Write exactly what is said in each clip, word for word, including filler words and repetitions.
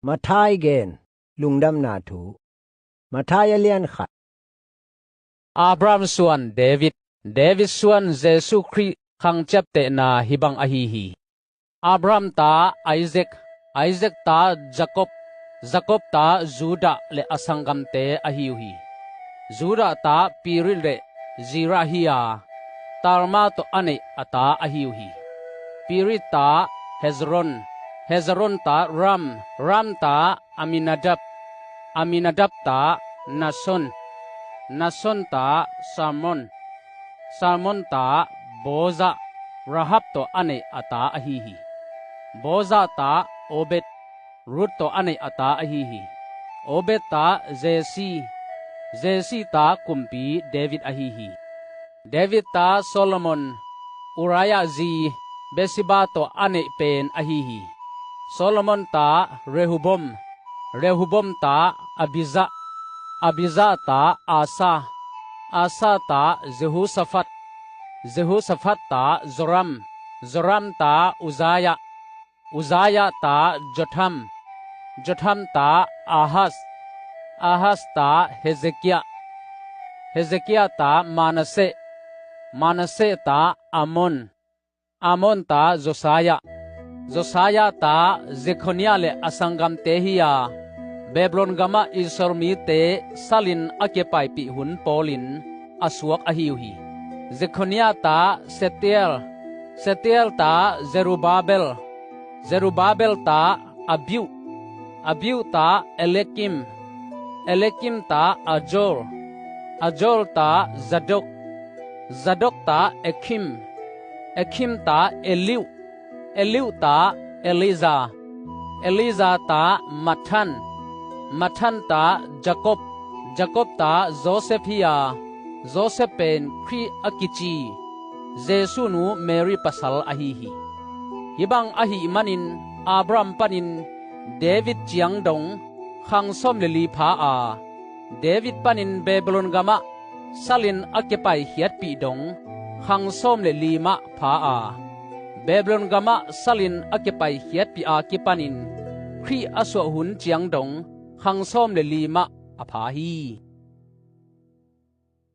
Matthai gen. Lungdamna thu. Matthai a lian khat. Abraham suan David, David suan Jesuh Khrih khangciaptehna hih bang ahi hi. Abraham ta Isaac, Isaac ta Jacob, Jacob ta Judah le a sanggamte ahi uh hi. Judah ta Perez le Zerah hi a, Tamar tawh a neih a ta ahi uh hi. Perez ta Hezron, Hezron ta Ram, Ram ta Amminadab, Amminadab ta Nahshon, Nahshon ta Salmon, Salmon ta Boaz, Rahab tawh a neih a ta ahi hi. Boaz ta Obed, Ruth tawh a neih a ta ahi hi. Obed ta Jesse, Jesse ta kumpi David ahi hi. David ta Solomon, Uriah zi Bathsheba tawh a neih pen ahi hi. Solomon ta Rehoboam, Rehoboam ta Abijah, Abijah ta Asa, Asa ta Jehoshaphat, Jehoshaphat ta Joram, Joram ta Uzziah, Uzziah ta Jotham, Jotham ta Ahaz, Ahaz ta Hezekiah, Hezekiah ta Manasseh, Manasseh ta Amon, Amon ta Josiah, Josiah ta Jechoniah le a sanggamte hi a, Babylon gamah Israel mite salin a kipaipih hun pawlin a suak ahi uh hi. Jechoniah ta Shealtiel, Shealtiel ta Zerubbabel, Zerubbabel ta Abiud, Abiud ta Eliakim, Eliakim ta Azor, Azor ta Zadok, Zadok ta Akhim, Akhim ta Eliud, Eliud ta Eleazar, Eleazar ta Matthan, Matthan ta Jakob, Jakob ta Josef hi a, Josef pen Khrih a kici Jesuh nu Mary pasal ahi hi. Hih bang ahih manin Abraham panin David ciang dong khang sawm le li pha a, David panin Babylon gamah salin a kipaikhiatpih dong khang sawm le li mah pha a, Babylon gamah salin a kipaikhiatpih a kipanin Khrih a suah hun ciang dong khang sawm le li mah a pha hi.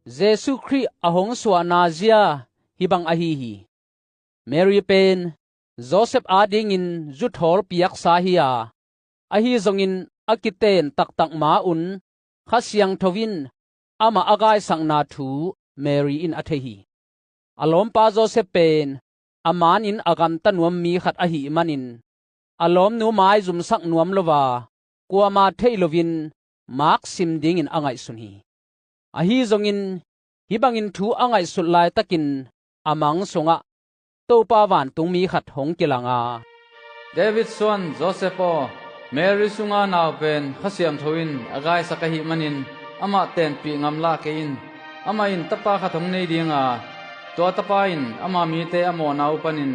Jesuh Khrih a hong suahna zia hih bang ahi hi. Mary pen Josef adingin zuthawl piaksa hi a, ahi zongin a kiten taktak ma-un Kha Siangtho in amah a gaisakna thu Mary in a thei hi. A lawmpa Josef pen a manin a gamta nuam mi khat ahih manin a lawmnu maizumsak nuam lo a, kuama theih loin maksim dingin a ngaihsun hi. Ahi zongin hih bangin thu a ngaihsut laitakin a mang sungah Topa vantungmi khat hong kilang a, David suan Josef aw, Mary sunga nau pen Kha Siangtho in a gaisak ahih manin amah tenpih ngamlah kei in. Amah in tapa khat hong nei ding a, tua tapa in ama mite a mawhna uh panin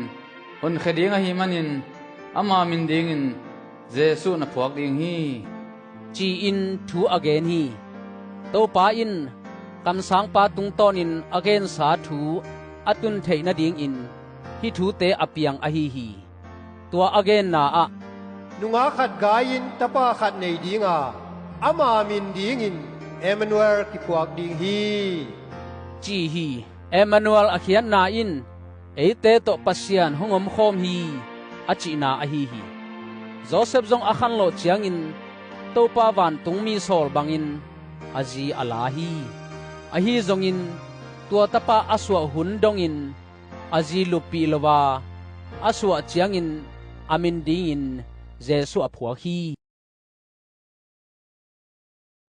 honkhia ding ahih manin ama min dingin Jesuh na phuak ding hi, ci-in thu a gen hi. Topa in kamsangpa tungtawnin a gensa thu a tun theih nadingin hih thute a piang ahi hi. Tua a genna ah, nungak khat gai-in tapa khat nei ding a, ama min dingin Emmanuel kiphuak ding hi, ci hi. Emmanuel a khiatna in eite tawh Pasian hong omkhawm hi a cihna ahi hi. Josef zong a khanlawh ciangin Topa vantungmi sawl bangin a zi a la hi. Ahi zongin tua tapa a suah hun dongin a zi luppih lo a, a suah ciangin a min dingin Jesuh a phuak hi.